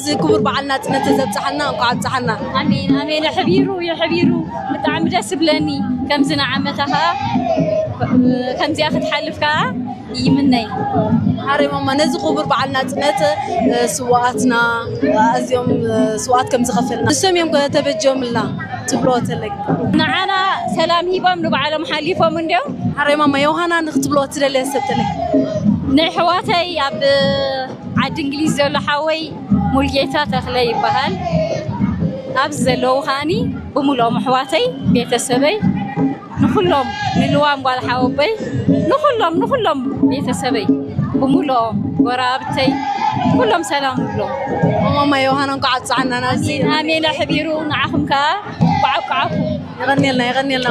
እዚ ክቡር በዓል ናጽነት ዘብጽሓና እንኳዕ ኣብጽሓና። ኣሜን ኣሜን። የሕቢሩ የሕቢሩ። ብጣዕሚ ደስ ይብለኒ። ከምዚ ንዓመታ ኸዓ ከምዚኣ ክትሓልፍ ከኣ ይምነይ። ኣረ ማማ፣ ነዚ ክቡር በዓል ናጽነት ስዋኣትና፣ ኣዝዮም ስዋኣት ከም ዝኸፈልና ንሶም እዮም ተበጆምልና ትብሎ ተለግ። ንዓና ሰላም ሂቦም ንባዕሎም ሓሊፎም እንዲዮም። ኣረ ማማ፣ ዮሃና ንክትብሎ ትደልያ ሰብ ተለግ። ንኣሕዋተይ ኣብ ዓዲ እንግሊዝ ዘሎ ሓወይ ሙልጌታ ተኽለ ይበሃል። ኣብዚ ዘለዉ ከዓኒ ብምልኦም ኣሕዋተይ፣ ቤተሰበይ፣ ንኹሎም፣ ንልዋም ጓል ሓወቦይ፣ ንኹሎም ንኹሎም ቤተሰበይ ብምልኦም፣ ጎረባብተይ፣ ኩሎም ሰላም ንብሎም። ማማ ዮሃና፣ እንኳዕ ኣብፀዓና ናብዚ። ኣሜን ኣሕቢሩ። ንዓኹም ከኣ እንኳዕ ኣብቅዓኩም። የቐንየልና፣ የቐንየልና።